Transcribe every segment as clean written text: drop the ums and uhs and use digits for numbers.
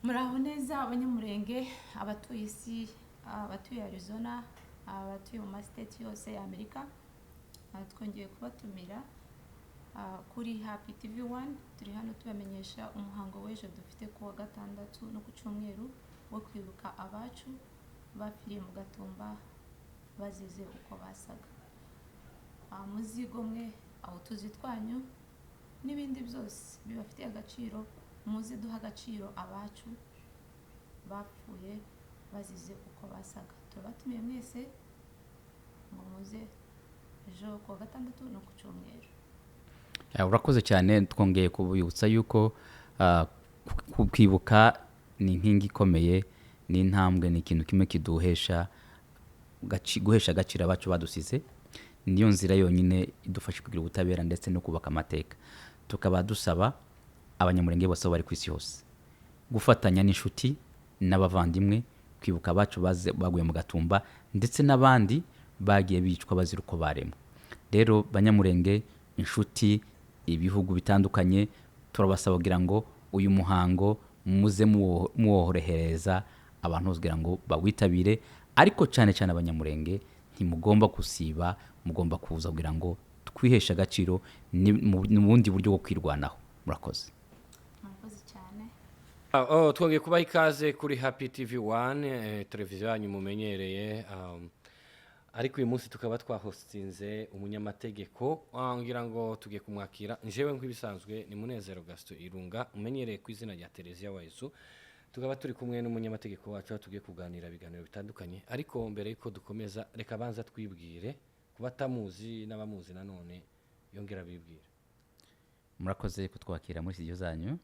Muraho neza Abanyamurenge, abatuye isi, abatuye Arizona, abatuye mu ma states yose ya Amerika. Twongeye kubatumira kuri Happy TV 1. Turi hano tubamenyesha umuhango w'ejo dufite ku wa gatandatu no ku cyumweru wo kwibuka abacu bapfiriye mu Gatumba bazize uko basaga. Muzigomwe aho tuzi twanyu n'ibindi byose bibafitiye agaciro, muze duha agaciro abacu bapfuye bazize uko basaga. Turabatumiye mwese ngo muze ejo ku wa gatandatu no ku cyumweru. Urakoze cyane. Twongeye kubibutsa yuko kwibuka ni inkingi ikomeye, ni intambwe, ni ikintu kimwe kiduhesha guhesha agaciro abacu badusize. Niyo nzira yonyine idufasha kugira ubutabera ndetse no kubaka amateka. Tukaba dusaba Abanyamurenge bose aho bari ku isi hose gufatanya n'inshuti n'abavandimwe kwibuka abacu baguye mu Gatumba ndetse n'abandi bagiye bicwa bazira uko baremwe. Rero Banyamurenge, inshuti, ibihugu bitandukanye, turabasaba kugira ngo uyu muhango muze muworohereza abantu bose kugira ngo bawitabire, ariko cyane cyane Abanyamurenge ntimugomba gusiba, mugomba kuza kugira ngo twiheshe agaciro. Ni mu bundi buryo bwo kwirwanaho. Murakoze. Murakoze cyane. Oh, twongeye kubaha ikaze kuri Happy TV 1, televiziyo yanyu mumenyereye, ariko uyu munsi tukaba twahostinze umunyamategeko. Ngira ngo tugiye kumwakira. Njyewe nk'ibisanzwe ni Munezero Gaston Irunga, umenyereye ku izina rya Tereziya wa Yesu. Tukaba turi kumwe n'umunyamategeko wacu, aho tugiye kuganira ibiganiro bitandukanye. Ariko mbere yuko dukomeza, reka banza twibwire ku batamuzi n'abamuzi, nanone yongera bibwire. Murakoze kutwakira muri studio zanyu.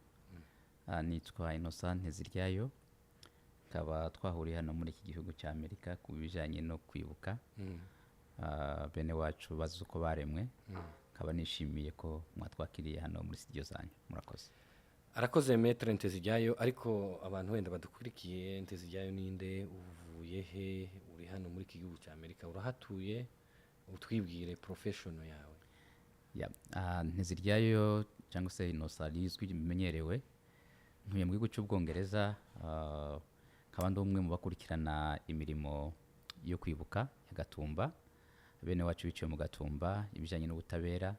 Nitwa Innocent Nteziryayo, tukaba twahuriye hano muri iki gihugu cya Amerika ku bijyanye no kwibuka bene wacu bazi uko baremwe. Nkaba nishimiye ko mwatwakiriye hano muri studio zanyu. Murakoze. Arakoze Maître Nteziryayo. Ariko abantu wenda badukurikiye, Nteziryayo ninde? Uvuye he? Uri hano muri iki gihugu cya Amerika, urahatuye? Utwibwire profession yawe. Yeah. Nteziryayo cyangwa se Innocent rizwi bimenyerewe, ntuye mu gihugu cy'Ubwongereza, nkaba ndi umwe mu bakurikirana imirimo yo kwibuka ya Gatumba, bene wacu biciwe mu Gatumba, ibijyanye n'ubutabera,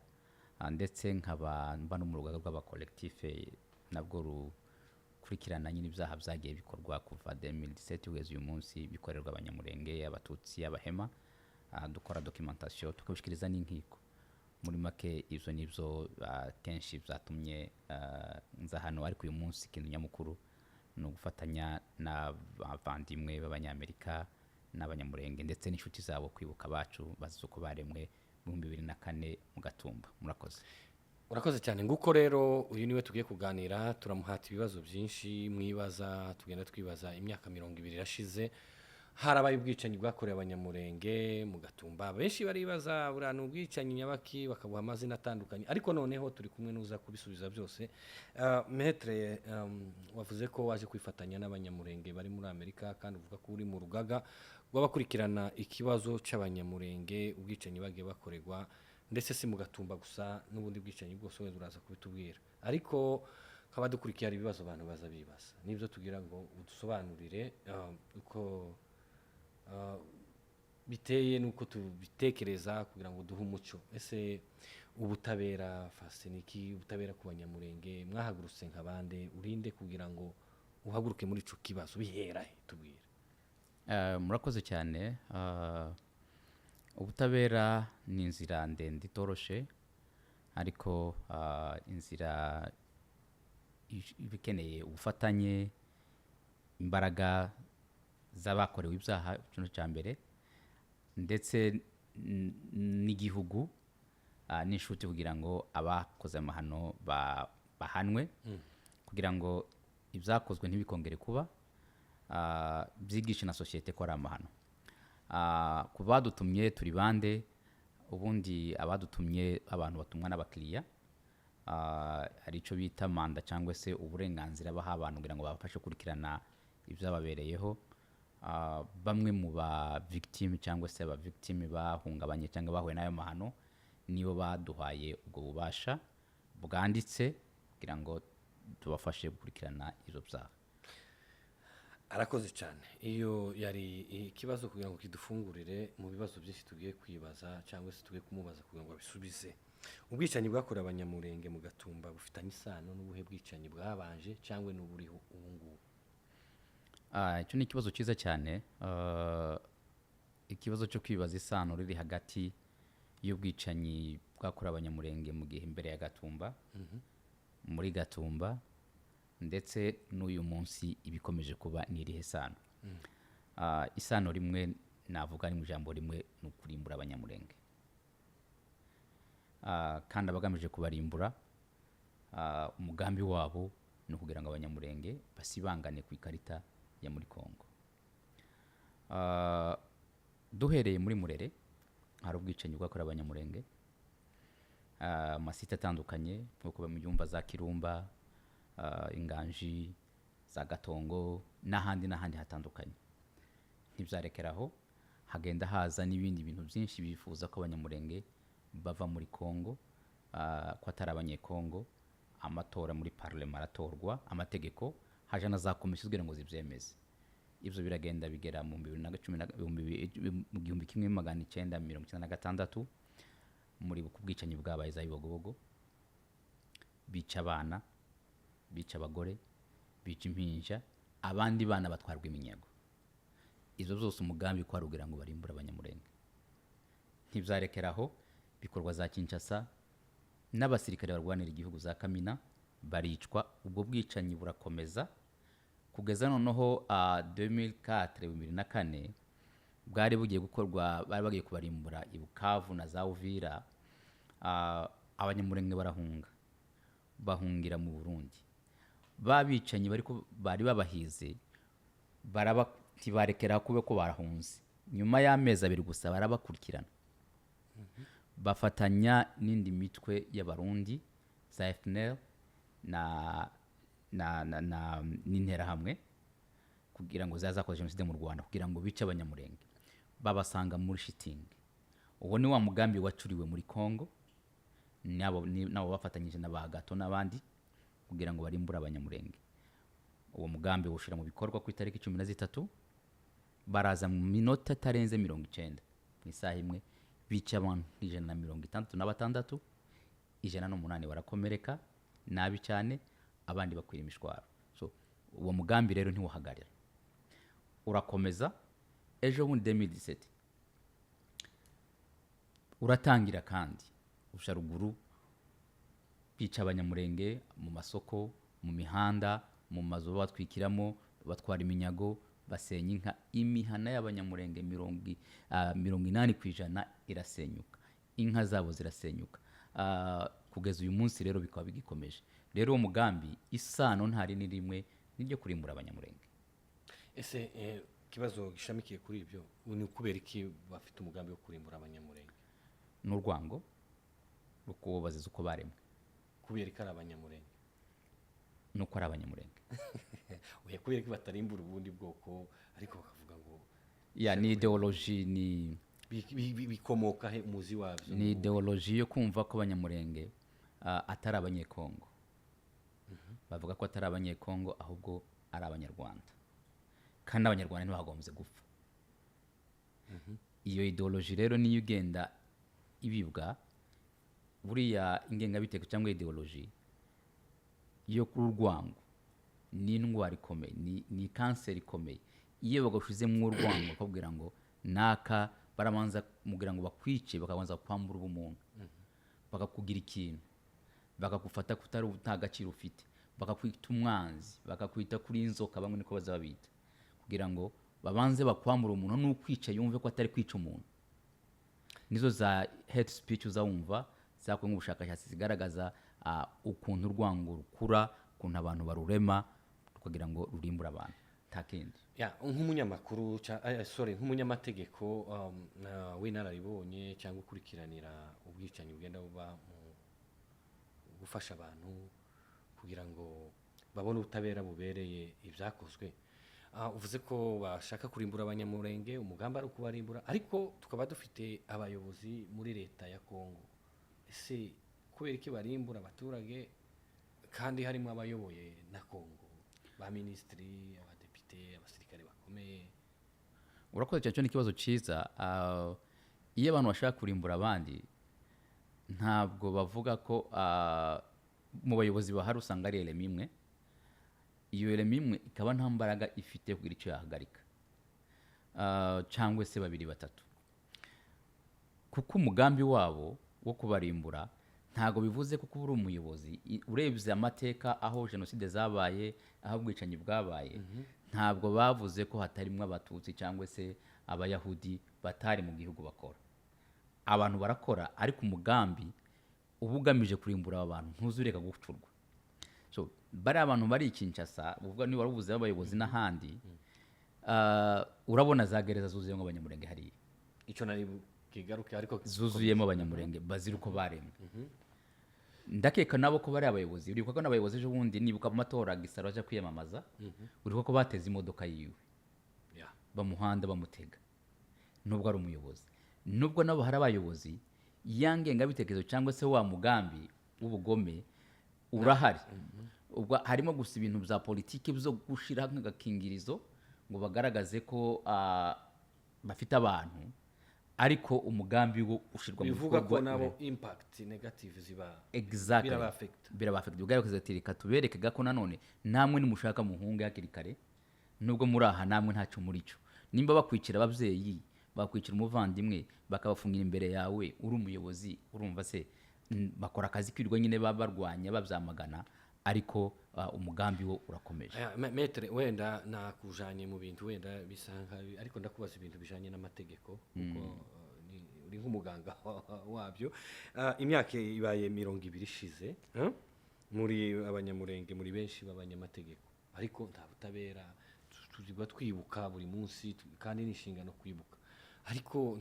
ndetse nkaba mba no mu rugaga rw'aba collectif nabwo rukurikirana nyine ibyaha byagiye bikorwa kuva 2017 kugeza uyu munsi bikorerwa Abanyamurenge, Abatutsi, Abahema. Dukora documentation, tukabishikiriza n'inkiko. Muri make ibyo nibyo kenshi byatumye nza hano. Ariko uyu munsi ikintu nyamukuru ni ugufatanya n'abavandimwe b'Abanyamerika n'Abanyamurenge ndetse n'inshuti zabo kwibuka abacu bazize uko baremwe mu 2004 mu Gatumba. Murakoze. Urakoze cyane. Nguko rero, uyu niwe tugiye kuganira, turamuhata ibibazo byinshi mwibaza, tugenda twibaza. Imyaka 20 irashize harabaye ubwicanyi bwakorewe Abanyamurenge mu Gatumba. Benshi baribaza buriya ni ubwicanyi nyabaki, bakabuha amazina atandukanye, ariko noneho turi kumwe n'uza kubisubiza byose. Maître, wavuze ko waje kwifatanya n'Abanyamurenge bari muri Amerika, kandi uvuga ko uri mu rugaga rw'abakurikirana ikibazo cy'Abanyamurenge, ubwicanyi bagiye bakorerwa, ndetse si mu Gatumba gusa, n'ubundi bwicanyi bwose, wenda uraza kubitubwira. Ariko kaba dukurikiye, hari ibibazo abantu baza bibaza, nibyo tugira ngo udusobanurire uko biteye n'uko tubitekereza kugira ngo duhe umucyo. Ese ubutabera fase ni iki? Ubutabera ku Banyamurenge, mwahagurutse nka bande? Urinde kugira ngo uhaguruke muri ico kibazo? Bihera he? Tubwire. Murakoze cyane. Ubutabera ni inzira ndende itoroshe, ariko inzira iba ikeneye ubufatanye, imbaraga z'abakorewe ibyaha, ikintu cya mbere, ndetse n'igihugu n'inshuti, kugira ngo abakoze amahano bahanwe, kugira ngo ibyakozwe ntibikongere kuba, byigishe na sosiyete ko ari amahano. Ku badutumye, turi bande ubundi? Abadutumye, abantu batumwa n'abakiriya. Hari icyo bita mandat cyangwa se uburenganzira baha abantu kugira ngo babafashe gukurikirana ibyababereyeho. Bamwe mu ba victime cyangwa se aba victime bahungabanye cyangwa bahuye n'ayo mahano nibo baduhaye ubwo bubasha bwanditse kugira ngo tubafashe gukurikirana ibyo byaha. Arakoze cyane. Iyo yari ikibazo kugira ngo kidufungurire mu bibazo byinshi tugiye kwibaza cyangwa se tugiye kumubaza kugira ngo abisubize. Ubwicanyi bwakorewe Abanyamurenge mu Gatumba bufitanye isano n'ubuhe bwicanyi bwabanje cyangwa n'uburiho ubu ngubu? Icyo ni ikibazo cyiza cyane. Ikibazo cyo kwibaza isano riri hagati y'ubwicanyi bwakorewe Abanyamurenge mu gihe imbere ya Gatumba, muri Gatumba, ndetse n'uyu munsi ibikomeje kuba, ni irihe sano? Isano rimwe navuga ni mu ijambo rimwe, ni ukurimbura Abanyamurenge. Kandi abagamije kubarimbura, umugambi wabo ni ukugira ngo Abanyamurenge basibangane ku ikarita ya muri Congo. Duhereye muri Murere, hari ubwicanyi bwakorewe Abanyamurenge, amasite atandukanye nk'uko mubyumva, za Kirumba, Inganji, za Gatongo n'ahandi n'ahandi hatandukanye. Ntibyarekeraho, hagenda haza n'ibindi bintu byinshi bifuza ko Abanyamurenge bava muri Congo, ko atari Abanyekongo. Amatora muri parlement aratorwa, amategeko haje na za komisiyo kugira ngo zibyemeze. Ibyo biragenda bigera mu bibiri na cumi na mu 1996, muri ku bwicanyi bwabaye za Bibogobogo, bica abana, bica abagore, bica impinja, abandi bana batwarwa iminyago. Ibyo byose umugambi kwari kugira ngo barimbure Abanyamurenge. Ntibyarekeraho, bikorwa za Kinshasa n'abasirikare barwanira igihugu za Kamina baricwa. Ubwo bwicanyi burakomeza kugeza noneho 2004, 2004, bwari bugiye gukorwa, bari bagiye kubarimbura i Bukavu na za Uvira. Abanyamurenge barahunga, bahungira mu Burundi. Babicanyi bari babahize baraba, ntibarekera kube ko barahunze. Nyuma y'amezi 2 gusa barabakurikirana, bafatanya n'indi mitwe y'Abarundi za FNL na n'Interahamwe kugira ngo zazakoze jenoside mu Rwanda, kugira ngo bice Abanyamurenge. Babasanga muri shitingi. Uwo ni wa mugambi wacuriwe muri Congo nabo bafatanyije na ba Gato n'abandi kugira ngo barimbure Abanyamurenge. Uwo mugambi wushira mu bikorwa ku itariki 13, baraza mu minota itarenze 90, mu isaha imwe bica abantu 166, 108 barakomereka nabi cyane, abandi bakwira imishwaro. So uwo mugambi rero ntiwahagarara, urakomeza. Ejo bundi 2017 uratangira kandi usha ruguru, bica Abanyamurenge mu masoko, mu mihanda, mu mazu batwikiramo, batwara iminyago, basenya inka. Imihana y'Abanyamurenge 80% irasenyuka, inka zabo zirasenyuka. Kugeza uyu munsi rero bikaba bigikomeje. Rero uwo mugambi isano ntari ni rimwe niryo kurimbura Abanyamurenge. Ese ikibazo gishamikiye kuri ibyo ni ukubera iki bafite umugambi wo kurimbura Abanyamurenge? N'urwango rwo kubabaziza uko baremwe. Kubera ko ari Abanyamurenge? Nuko ari Abanyamurenge. Oya, kubera ko batarimbura ubundi bwoko, ariko bakavuga ngo Ya, ni ideology, ni bikomoka he umuzi wabyo? Ni ideology yo kumva ko Abanyamurenge atari Abanyekongo. Bavuga ko atari Abanyekongo ahubwo ari Abanyarwanda, kandi Abanyarwanda ntibagombye gupfa. Iyo ideology rero niyo igenda ibibwa. Buriya ingengabitekerezo cyangwa ideology yo kuri urwango ni indwara ikomeye, ni kanseri ikomeye. Iyo bagushizemo urwango bakubwira ngo naka, barabanza kugira ngo bakwice, bakabanza kwambura ubumuntu, bakakugira ikintu, bakagufata kutari nta gaciro ufite, bakakwita umwanzi, bakakwita kuri inzoka, bamwe niko bazabita, kugira ngo babanze bakwambura umuntu n'ukwica yumve ko atari kwica umuntu. Nizo za hate speech uzawumva zakorewe ubushakashatsi zigaragaza ukuntu urwango rukura, ukuntu abantu barurema kugira ngo rurimbure abantu, nta kindi. Ya, nk'umunyamakuru sorry, nk'umunyamategeko w'inararibonye cyangwa ukurikiranira ubwicanyi bugenda buba mu gufasha abantu kugira ngo babone ubutabera bubereye ibyakozwe, uvuze ko bashaka kurimbura Abanyamurenge, umugambi ari ukubarimbura, ariko tukaba dufite abayobozi muri leta ya Kongo. Ese kubera iki barimbura abaturage kandi harimo abayoboye na Kongo, ba minisitiri, abadepite? Bafite abasirikare bakomeye. Urakoze cyane, cyo ni ikibazo cyiza. Iyo abantu bashaka kurimbura abandi, ntabwo bavuga ko mu bayobozi bahari usanga ari élément imwe. Iyo élément imwe ikaba nta mbaraga ifite kugira icyo yahagarika, cyangwa se babiri, batatu, kuko umugambi wabo wo kubarimbura ntabwo bivuze ko kuba uri umuyobozi. Urebye amateka, aho jenoside zabaye, aho ubwicanyi bwabaye, ntabwo bavuze ko hatarimo Abatutsi cyangwa se Abayahudi batari mu gihugu bakora. Abantu barakora, ariko umugambi uba ugamije kurimbura aba bantu ntuzureka gucurwa. So bariya abantu bari i Kinshasa, uvuga niba warubuze abayobozi n'ahandi, urabona za gereza zuzuyemo Abanyamurenge hariya. Icyo nari bwigaruke, ariko Zuzuyemo Abanyamurenge bazira uko baremwe. Ndakeka nabo ko bari abayobozi. Uribuka ko n'abayobozi ejo bundi, nibuka mu matora, Gisaro aja kwiyamamaza, uribuka ko bateze imodoka yiwe bamuhanda bamutega, nubwo ari umuyobozi, nubwo nabo hari abayobozi. Ya ngengabitekerezo cyangwa se wa mugambi w'ubugome urahari. Ubwo harimo gusa ibintu bya politiki byo gushyiraho nk'agakingirizo ngo bagaragaze ko bafite abantu, ariko umugambi wo ushyirwa mu Bivuga ko bikorwa. nabo impact negative ziba Exactly. Birabaaffecta. Birabaaffecta. Ubwo ati reka tubereke ko nanone namwe nimushaka muhunge hakiri kare, nubwo muri aha namwe ntacyo muri cyo. Nimba bakwicira ababyeyi, bakwicira umuvandimwe, bakabafungira imbere yawe uri umuyobozi, urumva se bakora akazi kirirwa nyine barwanya babyamagana, ariko umugambi wo urakomeje. Aya, maître, wenda nakujanye mu bintu wenda bisa nkabi, ariko ndakubaza ibintu bijanye n'amategeko kuko uri nk'umuganga wabyo. Imyaka ibaye 20 ishize, huh? Muri Abanyamurenge muri benshi b'abanyamategeko, ariko nta butabera. Tuzigwa twibuka buri munsi, kandi ni inshingano kwibuka, ariko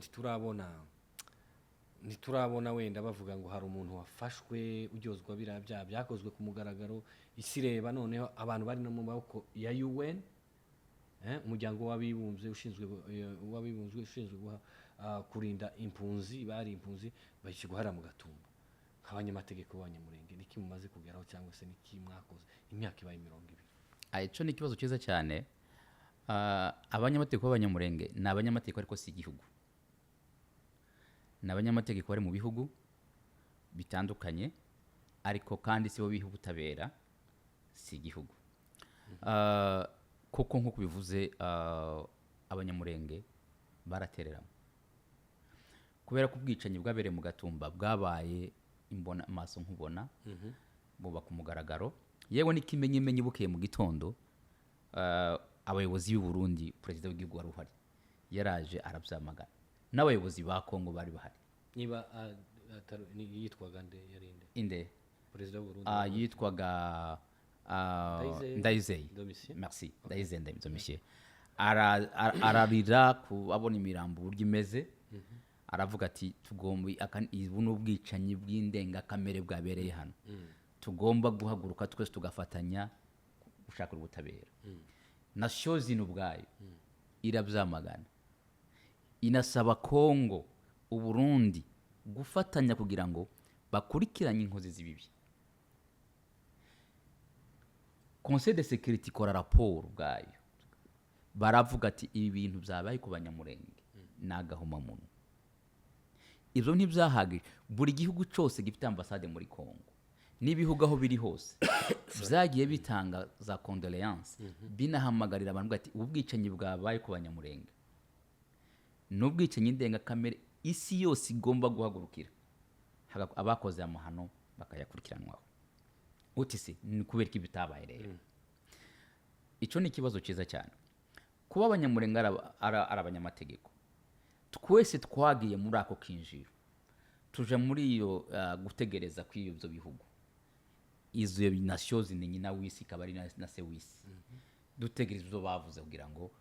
ntiturabona wenda bavuga ngo hari umuntu wafashwe uryozwa biriya byaha byakozwe ku mugaragaro, isi ireba. Noneho abantu bari no mu maboko ya UN, Umuryango w'Abibumbye ushinzwe w'Abibumbye ushinzwe kurinda impunzi, bari impunzi bashyirwa hariya mu Gatumba. Nk'abanyamategeko b'Abanyamurenge, niki mumaze kugeraho cyangwa se niki mwakoze imyaka ibaye 20? Ico ni ikibazo cyiza cyane. Abanyamategeko b'Abanyamurenge ni abanyamategeko, ariko si igihugu. Ni abanyamategeko bari mu bihugu bitandukanye, ariko kandi si bo biha ubutabera, si igihugu. Kuko nk'uko bivuze, Abanyamurenge baratereranywe kubera ko ubwicanyi bwabereye mu Gatumba bwabaye imbona amaso nkubona, buba ku mugaragaro. Yewe n'ikimenyimenyi, bukeye mu gitondo, abayobozi b'u Burundi, perezida w'igihugu wari uhari yaraje arabyamagana, n'abayobozi ba Kongo bari bahari. Niba yitwaga nde, yari nde? Inde? Perezida w'u Burundi. Yitwaga Ndayizeye. Ndayizeye. Domitien. Merci, Ndayizeye Domitien. Ararira ku abona imirambo uburyo imeze, aravuga ati tugomba ubu ni ubwicanyi bw'indengakamere bwabereye hano, tugomba guhaguruka twese tugafatanya gushaka ubutabera. Nations Unies ubwayo irabyamagana, inasaba Kongo, Uburundi gufatanya kugira ngo bakurikiranye inkozi z'ibibi. Conseil de sécurité ikora raporo ubwayo, baravuga ati ibi bintu byabaye ku Banyamurenge ni agahomamunwa. Ibyo ntibyahagije. Buri gihugu cyose gifite ambasade muri Kongo n'ibihugu aho biri hose byagiye bitanga za condoléances, binahamagarira abantu ati ubu bwicanyi bwabaye ku Banyamurenge ni ubwicanyi ndengakamere, isi yose igomba guhagurukira, abakoze amahano bakayakurikiranwaho. Uti se ni kubera ko bitabaye rero? Icyo ni ikibazo cyiza cyane. Kuba Abanyamurenge ari abanyamategeko, twese twagiye muri ako kinjiro, tuje muri iyo gutegereza kw'ibyo bihugu, izo nations ni nyina w'isi, ikaba ari na se w'isi, dutegereza ibyo bavuze kugira ngo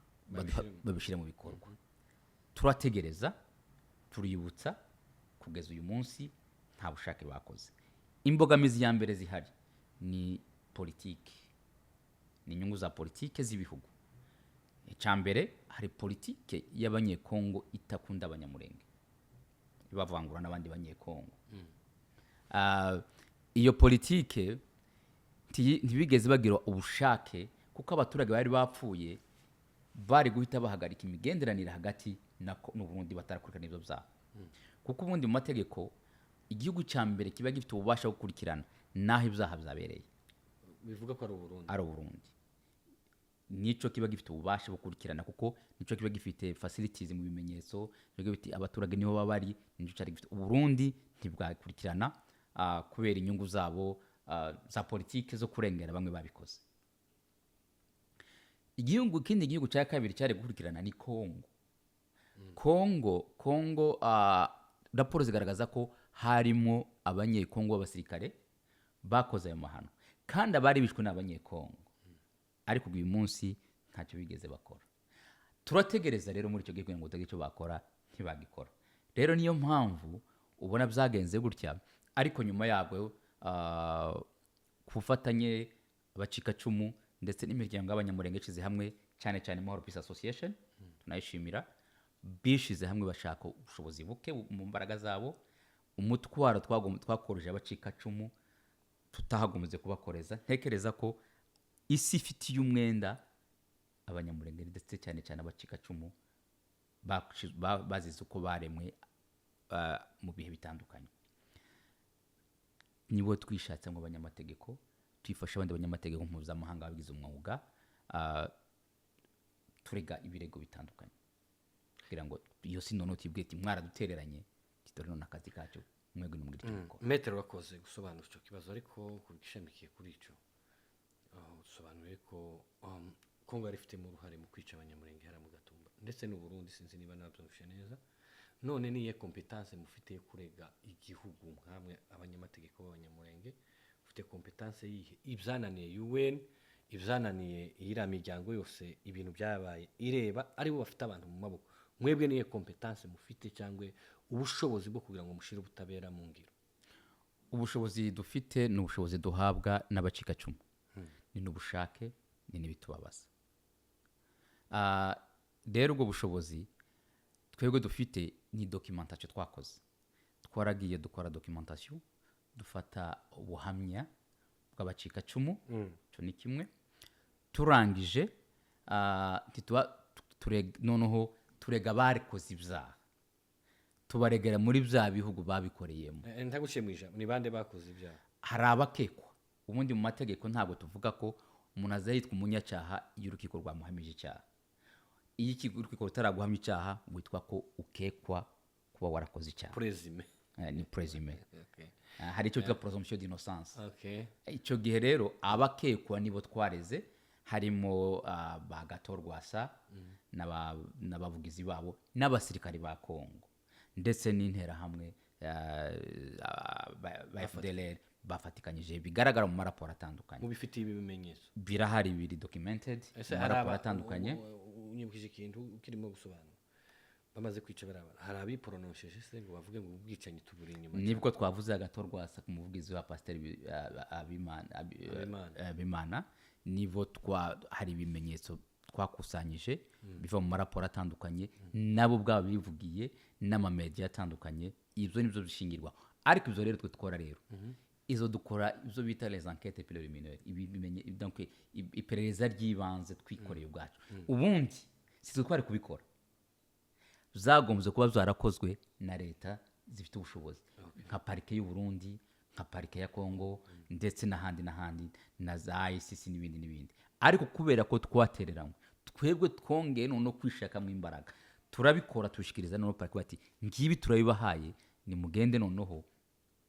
babishyire mu bikorwa. Turategereza, tuributsa, kugeza uyu munsi nta bushake bakoze. Imbogamizi ya mbere zihari ni politiki, ni inyungu za politiki z'ibihugu. Icya mbere, hari politiki y'Abanyekongo itakunda Abanyamurenge, ibavangura n'abandi Banyekongo. Iyo politike ntibigeze bagira ubushake kuko abaturage bari bapfuye. Bari guhita bahagarika imigenderanire hagati n'Uburundi batarakurikirana ibyo byaha, kuko ubundi mu mategeko igihugu cya mbere kiba gifite ububasha bwo gukurikirana n'aho ibyaha byabereye. Bivuga ko ari Uburundi. Ari Uburundi, nico kiba gifite ububasha bwo gukurikirana, kuko nico kiba gifite facilities mu bimenyetso, nico gifite abaturage niho baba bari, nico cyari gifite. Uburundi ntibwakurikirana kubera inyungu zabo za politike zo kurengera bamwe babikoze. Ikindi gihugu cya kabiri cyari gukurikirana ni Kongo. Kongo, raporo zigaragaza ko harimo Abanyekongo b'abasirikare bakoze ayo mahano, kandi abari bishwe ni Abanyekongo, ariko uyu munsi ntacyo bigeze bakora. Turategereza rero muri icyo gihe kugira ngo tugire icyo bakora, ntibagikora. Rero niyo mpamvu ubona byagenze gutya. Ariko nyuma yabwo, ku bufatanye abacikacumu ndetse n'imiryango y'Abanyamurenge ishyize hamwe, cyane cyane Mahoro Peace Association, tunayishimira, bishize hamwe bashaka ubushobozi buke mu mbaraga zabo. Umutwaro twakoroje abacikacumu tutahagombye kubakoreza. Ntekereza ko isi ifitiye umwenda Abanyamurenge, ndetse cyane cyane abacikacumu bazize uko baremwe mu bihe bitandukanye. Nibo twishatse ngo abanyamategeko twifashe abandi banyamategeko mpuzamahanga babigize umwuga, turega ibirego bitandukanye kugira ngo iyo si noneho tibwiye ati mwaradutereranye, dore none akazi kacu mwebwe nimugire icyo mukora. Maître, wakoze gusobanura icyo kibazo, ariko ku gishamikiye kuri icyo, usobanuye ko Kongo yari ifitemo uruhare mu kwica Abanyamurenge hariya mu Gatumba, ndetse n'u Burundi, sinzi niba nabyumvise neza. None niye compétence mufite yo kurega igihugu nkamwe abanyamategeko b'Abanyamurenge? Ufite compétence yihe? Ibyananiye UN, ibyananiye iriya miryango yose, ibintu byabaye ireba, aribo bafite abantu mu maboko, mwebwe niye compétence mufite cyangwa ubushobozi bwo kugira ngo mushyire ubutabera mu ngiro? Ubushobozi dufite ni ubushobozi duhabwa n'abacikacumu, ni n'ubushake, ni n'ibitubabaza. Rero ubwo bushobozi twebwe dufite ni documentation twakoze. Twaragiye dukora documentation, dufata ubuhamya bw'abacikacumu, icyo ni kimwe. Turangije, noneho turega abarikoze ibyaha, tubaregera muri bya bihugu babikoreyemo. Ntaguciye mu ijambo, ni bande bakoze ibyaha? Hari abakekwa. Ubundi mu mategeko ntabwo tuvuga ko umuntu aza yitwa umunyacyaha iyo urukiko rwamuhamije icyaha. Iyo urukiko rutaraguhamya icyaha, witwa ko ukekwa kuba warakoze icyaha. Présumé. Ni présumé. Hari icyo bita présomption d'innocence. Icyo gihe rero abakekwa nibo twareze, harimo ba Gatorwasa n'abavugizi babo n'abasirikari ba Kongo ndetse n'Interahamwe, ba FDLR bafatikanyije, bigaragara mu maraporo atandukanye. Mubifitiye ibimenyetso? Birahari, biri documented Ese mu hari maraporo atandukanye. Unyibukije ikintu ukirimo gusobanura. Bamaze kwica bariya, hari abiporonosheje se ngo bavuge ngo ubwicanyi tuburi inyuma? Nibwo twavuze Agatorwasa ku muvugizi wa Pasiteri Abimana. Abimana. Abimana. Nibo twa hari ibimenyetso twakusanyije biva mu maraporo atandukanye, nabo ubwabo bivugiye n'amamediya atandukanye. Ibyo nibyo bishingirwaho. Ariko ibyo rero twe twora rero izo dukora ibyo bita les enquêtes préliminaires, ibi bimenye, donc iperereza ry'ibanze twikoreye ubwacu. Ubundi si twe twari kubikora, zagombye kuba zarakozwe na leta zifite ubushobozi, nka parike y'u Burundi, nka parike ya Congo, ndetse n'ahandi n'ahandi, na za ICC n'ibindi n'ibindi. Ariko kubera ko twatereranywe, twebwe twongeye noneho kwishakamo imbaraga, turabikora, tubishikiriza noneho parike, bati ngibi turabibahaye, nimugende noneho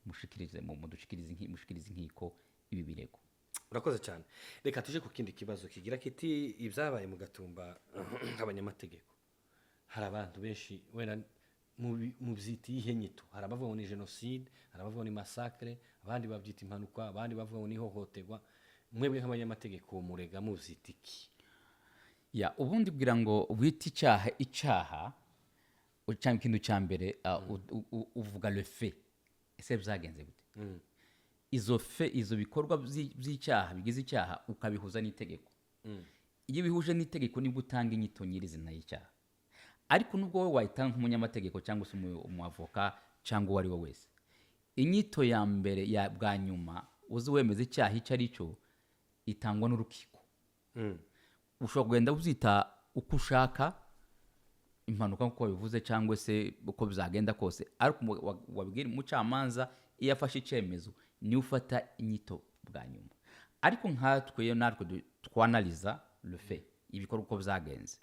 mushikirize mudushikirize inkiko ibi birego. Urakoze cyane. Reka tuje ku kindi kibazo kigira kiti: ibyabaye mu Gatumba, nk'abanyamategeko, hari abantu benshi wenda mubyita iyihe nyito? Hari abavuga ngo ni jenoside, hari abavuga ngo ni massacre, abandi babyita impanuka, abandi bavuga ngo ni ihohoterwa. Mwebwe nk'abanyamategeko murega mubyita iki? Ya, ubundi kugira ngo wite icyaha icyaha, cyangwa ikintu cya mbere, uvuga le fait. Ese byagenze gute? Izo fait, izo bikorwa by'icyaha bigize icyaha, ukabihuza n'itegeko. Iyo bihuje n'itegeko, nibwo utanga inyito nyirizina y'icyaha. Ariko nubwo wowe wayitanga nk'umunyamategeko cyangwa se umuavoka cyangwa uwo ari we wese, inyito ya mbere ya bwa nyuma uzi wemeza icyaha icyo ari cyo itangwa n'urukiko. Ushobora kugenda uzita uko ushaka, impanuka nk'uko wabivuze cyangwa se uko bizagenda kose, ariko wabwira umucamanza, iyo afashe icyemezo niwe ufata inyito bwa nyuma. Ariko nkatwe iyo natwe twanaliza le fait, ibikorwa uko byagenze,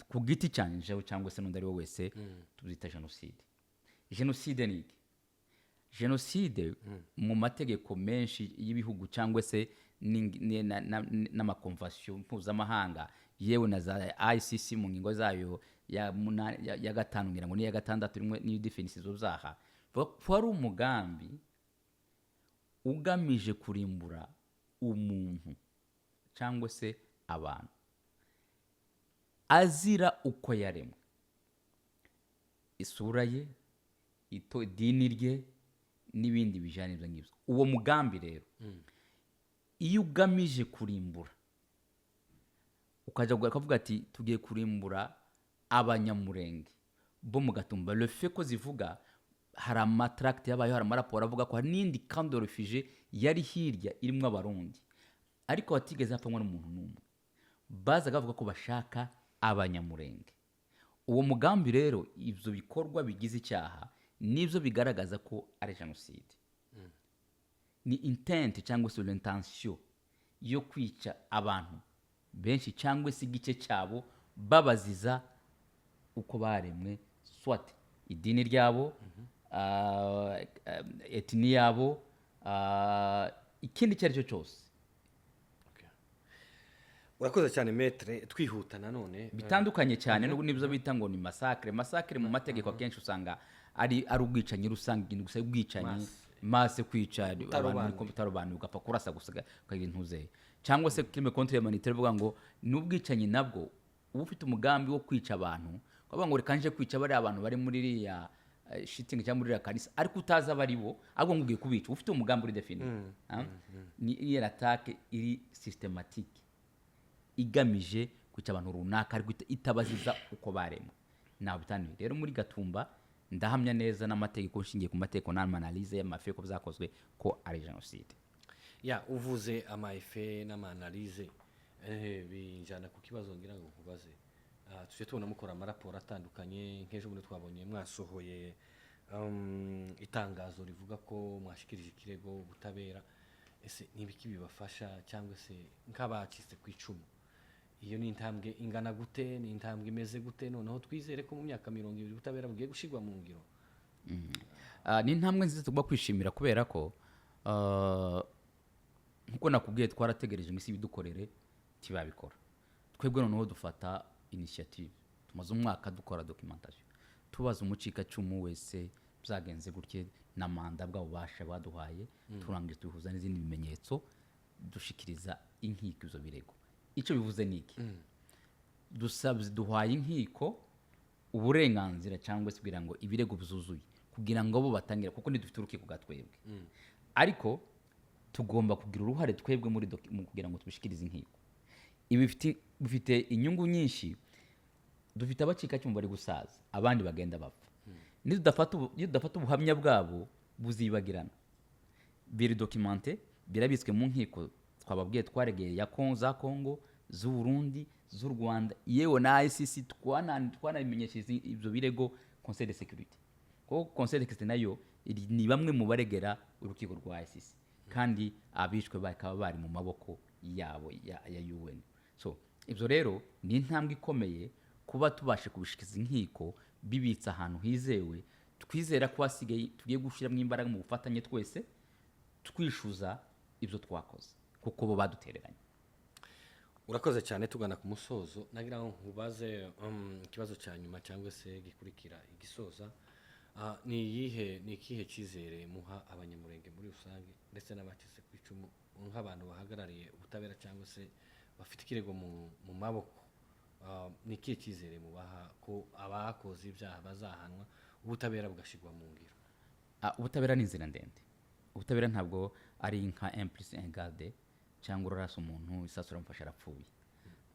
ku giti cyanjye cyangwa se n'undi ari we wese, tubyita jenoside. Jenoside ni iki? Jenoside mu mategeko menshi y'ibihugu cyangwa se n'amakonvention mpuzamahanga, yewe na za ICC mu ngingo zayo ya gatanu, ngira ngo n'iya gatandatu rimwe, n'iyo definisiyo izo byaha, bavuga ko ari umugambi ugamije kurimbura umuntu cyangwa se abantu azira uko yaremwe, isura ye, idini rye n'ibindi bijyanye n'ibyo ngibyo. Uwo mugambi rero, iyo ugamije kurimbura, ukajya ukavuga ati tugiye kurimbura Abanyamurenge bo mu Gatumba, le fait ko zivuga hari amatracts yabayeho, hari amaraporo avuga ko hari n'indi camp de réfugiés yari hirya irimo Abarundi, ariko hatigeze hapfanwa n'umuntu n'umwe, bazaga bavuga ko bashaka Abanyamurenge. Uwo mugambi rero, ibyo bikorwa bigize icyaha, nibyo bigaragaza ko ari jenoside. Ni intent cyangwa se l'intention yo kwica abantu benshi cyangwa se igice cyabo, babaziza uko baremwe, soit idini ryabo, ethnie yabo, ikindi icyo ari cyo cyose. Urakoze cyane, maître. Twihuta nanone. Bitandukanye cyane n'ibyo bita ngo ni massacre. Massacre mu mategeko akenshi usanga ari ubwicanyi rusange, ikintu gusa, ubwicanyi masse, kwica abantu. Utarobanuye. Utarobanuye, ugapfa kurasa gusa ukagira intuze, cyangwa se crime contre l'humanité, bivuga ngo ni ubwicanyi nabwo uba ufite umugambi wo kwica abantu, ukavuga ngo reka nje kwica bariya abantu bari muri iriya shitingi cyangwa muri iriya kanisa, ariko utazi abo ari bo, ahubwo ngo ugiye kubica ufite umugambi uri défini. Ah? Ni iriya attaque iri systématique igamije kwica abantu runaka, ariko itabaziza uko baremwe. Ntaho bitaniye rero muri Gatumba. Ndahamya neza n'amategeko, nshingiye ku mategeko n'ama analyse y'amafaits ko byakozwe, ko ari jenoside. Ya, uvuze amafaits n'ama analyse, binjyana ku kibazo ngira ngo nkubaze. Tujye tubona mukora amaraporo atandukanye, nk'ejo bundi twabonye mwasohoye itangazo rivuga ko mwashikirije ikirego ubutabera. Ese ni ibiki bibafasha, cyangwa se nk'abacitse ku icumu, iyo ni intambwe ingana gute? Ni intambwe imeze gute? Noneho twizere ko mu myaka 20 ubutabera bugiye gushyirwa mu ngiro? Ni intambwe nziza tugomba kwishimira, kubera ko nkuko nakubwiye, twarategereje ngo isi ibidukorere, ntibabikora. Twebwe noneho dufata initiative. Tumaze umwaka dukora documentation, tubaza umucikacumu wese byagenze gutye, na mandat bwa bubasha baduhaye. Turangije tubihuza n'izindi bimenyetso, dushikiriza inkiko ibyo birego. Icyo bivuze ni iki? Dusabye, duhaye inkiko uburenganzira cyangwa se kugira ngo ibirego byuzuye, kugira ngo bo batangire, kuko ntidufite urukiko bwa twebwe, ariko tugomba kugira uruhare twebwe mu kugira ngo tubishikirize inkiko. Ibi bifite inyungu nyinshi. Dufite abacikacumu bari gusaza, abandi bagenda bapfa. Nidudafata ubuhamya bwabo buzibagirana. Biri documenté, birabitswe mu nkiko twababwiye twaregeye ya za Kongo, z'u Burundi, z'u Rwanda, yewe na ICC. Twanabimenyesheje ibyo birego Conseil de sécurité, kuko Conseil de sécurité nayo ni bamwe mu baregera urukiko rwa ICC, kandi abishwe bakaba bari mu maboko yabo ya UN. So ibyo rero ni intambwe ikomeye kuba tubashe kubishikiza inkiko, bibitse ahantu hizewe. Twizera ko hasigaye tugiye gushyiramo imbaraga mu bufatanye twese, twishyuza ibyo twakoze, kuko bo badutereranye. Urakoze cyane. Tugana ku musozo, nagira ngo nkubaze ikibazo cya nyuma cyangwa se gikurikira igisoza. Ni iyihe, ni ikihe cyizere muha Abanyamurenge muri rusange ndetse n'abacitse ku icumu, nk'abantu bahagarariye ubutabera cyangwa se bafite ikirego mu maboko? Ni ikihe cyizere mubaha ko abakoze ibyaha bazahanwa, ubutabera bugashyirwa mu ngiro? Ubutabera ni inzira ndende. Ubutabera ntabwo ari nka 1 plus 1 égale, cyangwa urarasa umuntu isasu uramufasha arapfuye.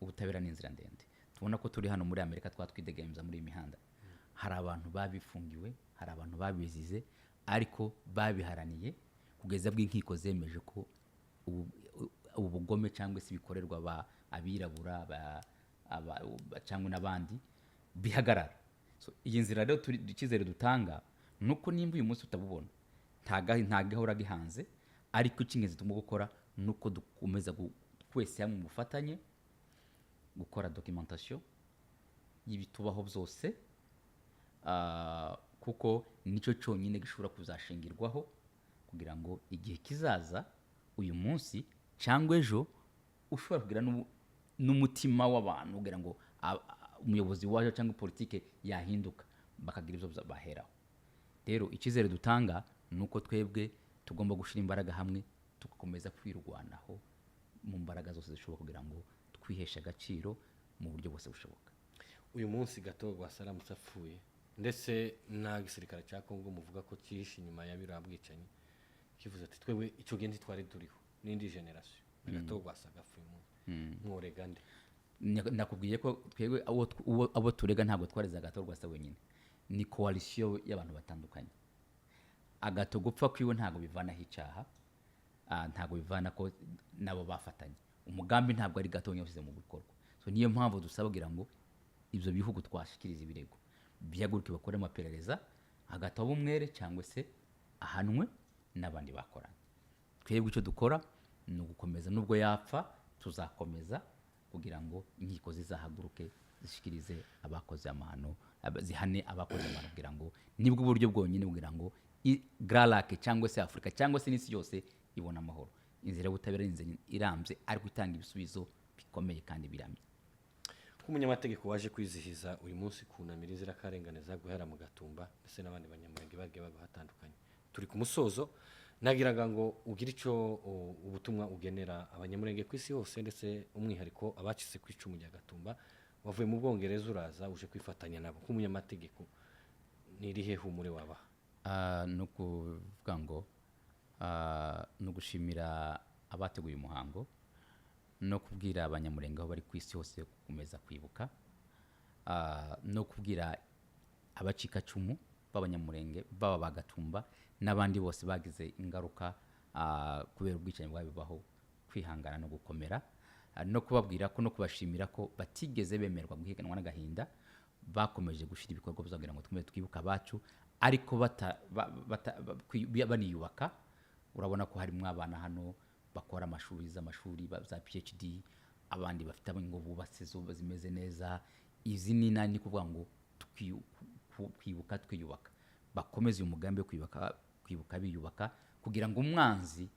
Ubutabera ni inzira ndende. Tubona ko turi hano muri Amerika, twaba twidegemza muri iyi mihanda, hari abantu babifungiwe, hari abantu babizize, ariko babiharaniye kugeza bw'inkiko zemeje ko ubu bugome cyangwa se ibikorerwa ba Abirabura cyangwa n'abandi bihagarara. So, iyi nzira rero icyizere dutanga ni uko nimba uyu munsi utabubona, nta gahora gihanze, ariko icy'ingenzi tugomba gukora ni uko dukomeza twese hamwe mu bufatanye gukora documentation y'ibitubaho byose, kuko nicyo cyonyine gishobora kuzashingirwaho kugira ngo igihe kizaza, uyu munsi cyangwa ejo, ushobora kugira n'umutima w'abantu kugira ngo umuyobozi waje cyangwa politike yahinduka, bakagira ibyo baheraho. Rero icyizere dutanga ni uko twebwe tugomba gushyira imbaraga hamwe, tugakomeza kwirwanaho mu mbaraga zose zishoboka kugira ngo twiheshe agaciro mu buryo bwose bushoboka. Uyu munsi gato Rwasa aramutse apfuye, ndetse nta gisirikare cya Kongo muvuga ko cyihishe inyuma ya biriya bwicanyi kivuze ati: "Twebwe icyo gihe ntitwari turiho, n'indi génération," na gato Rwasa agapfuye umunsi, mworega nde? Nakubwiye ko twebwe abo turega ntabwo twareze Agato Rwasa wenyine, ni coalition y'abantu batandukanye. Agato gupfa kwiwe ntabwo bivanaho icyaha, ntabwo bivana ko nabo bafatanye umugambi, ntabwo ari gato washyize mu bikorwa. So niyo mpamvu dusaba kugira ngo ibyo bihugu twashikiriza ibirego bihaguruke bakore amaperereza, hagati abe umwere cyangwa se ahanwe n'abandi bakoranye. Twebwe icyo dukora ni ugukomeza, nubwo yapfa tuzakomeza kugira ngo inkiko zizahaguruke zishikirize abakoze amahano, zihane abakoze amahano, kugira ngo nibwo buryo bwonyine kugira ngo Grands Lacs cyangwa se Afurika cyangwa se n'isi yose ibone amahoro. Inzira y'ubutabera ni inzira irambye ariko itanga ibisubizo bikomeye kandi biramye. Nk'umunyamategeko waje kwizihiza uyu munsi, kunamira inzirakarengane za guhera mu Gatumba ndetse n'abandi Banyamurenge bagiye bagwa hatandukanye, turi ku musozo, nagiraga ngo ugire icyo ubutumwa ugenera Abanyamurenge ku isi hose, ndetse umwihariko abacitse ku icumu rya Gatumba. Wavuye mu Bwongereza uraza uje kwifatanya nabo. Nk'umunyamategeko, ni irihe humure wabaha? Ni ukuvuga ngo ni ugushimira abateguye umuhango no kubwira Abanyamurenge aho bari ku isi hose gukomeza kwibuka, no kubwira abacikacumu b'Abanyamurenge, baba bagatumba n'abandi bose bagize ingaruka kubera ubwicanyi bwabibaho, kwihangana no gukomera, no kubabwira ko no kubashimira ko batigeze bemerwa guhiganwa n'agahinda, bakomeje gushyira ibikorwa byabo kugira ngo twumve twibuke abacu, ariko baniyubaka. Urabona ko harimo abana hano bakora amashuri z'amashuri za PhD, abandi bafite ingo bubatse zo zimeze neza. Izi ni nani kuvuga ngo kwibuka twiyubaka, bakomeze uyu mugambi wo kwibuka, kwibuka biyubaka, kugira ngo umwanzi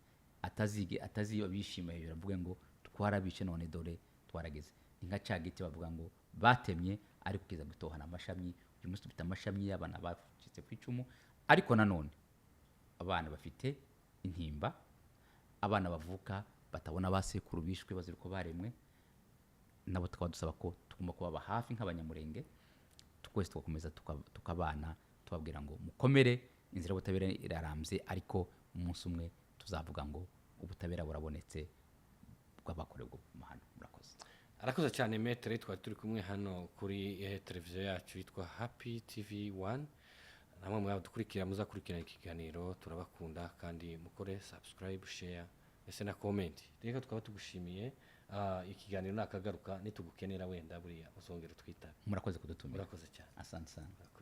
atazige ataziba bishima hejuru avuge ngo twarabice none dore twarageze. Ni nka cya giti bavuga ngo batemye ariko kiza gutohana amashami. Uyu munsi dufite amashami y'abana bacitse ku icumu, ariko nanone abana bafite intimba, abana bavuka batabona ba sekuru bishwe bazira uko baremwe, nabo tukaba dusaba ko tugomba kubaba hafi nk'Abanyamurenge twese, tugakomeza tukabana, tubabwira ngo mukomere, inzira y'ubutabera irarambye, ariko umunsi umwe tuzavuga ngo ubutabera burabonetse bw'abakorewe amahano. Murakoze. Arakoze cyane maître. Twari turi kumwe hano kuri televiziyo yacu yitwa Happy TV 1. Namwe mwadukurikira, muzakurikirana ikiganiro. Turabakunda kandi mukore subscribe, share ndetse na comment. Reka tukaba tugushimiye. Ikiganiro nakagaruka, nitugukenera wenda buriya uzongera utwitabe. Murakoze kudutumira. Murakoze cyane. Asante sana. Murakoze.